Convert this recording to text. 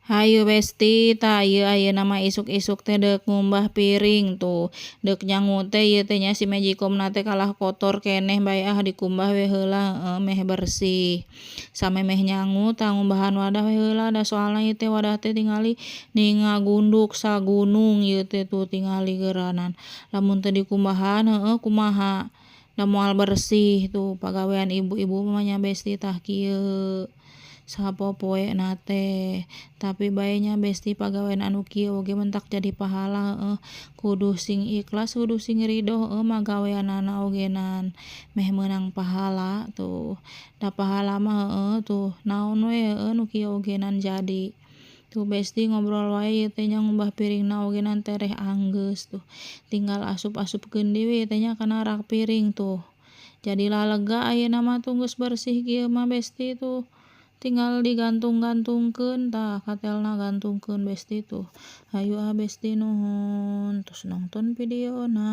Hayu Besti, tah ieu ayeuna mah isuk-isuk teh deuk ngumbah piring tuh. Deuk nyangu teh ieu teh nya si magicomna teh kalah kotor keneh bae ah, dikumbah we heula, heueuh, meh bersih. Samemeh nyangu tah ngumbahan wadah we heula, da soalna ieu teh wadah teh tingali nih ngagunduk sagunung ieu teh, tuh tingali geuranan. Lamun teu dikumbahan, heueuh, kumaha, da moal bersih tuh. Pagawean ibu-ibu mah nya, Besti, tah kieu sapopoena teh. Tapi bae nya, Besti, pagawean anu kieu oge mentak jadi pahala, heueuh, kudu sing ikhlas, kudu sing ridho, heueuh, magaweanana ogenan meh meunang pahala tuh. Da pahala mah, heueuh, tuh naon we, heueuh, nu kieu ogenan jadi. Tuh Besti, ngobrol wae ieu teh nya, ngumbah piringna ogenan tereh anggeus tuh, tinggal asup-asupkeun deui we ieu teh nya kana rak piring tuh. Jadi lalega ayeuna mah tuh, geus bersih kieu mah, Besti, tuh tinggal digantung-gantungkeun. Tah, katelna gantungkeun, Besti, tuh. Hayu ah, Besti, nuhun tos nongton videona.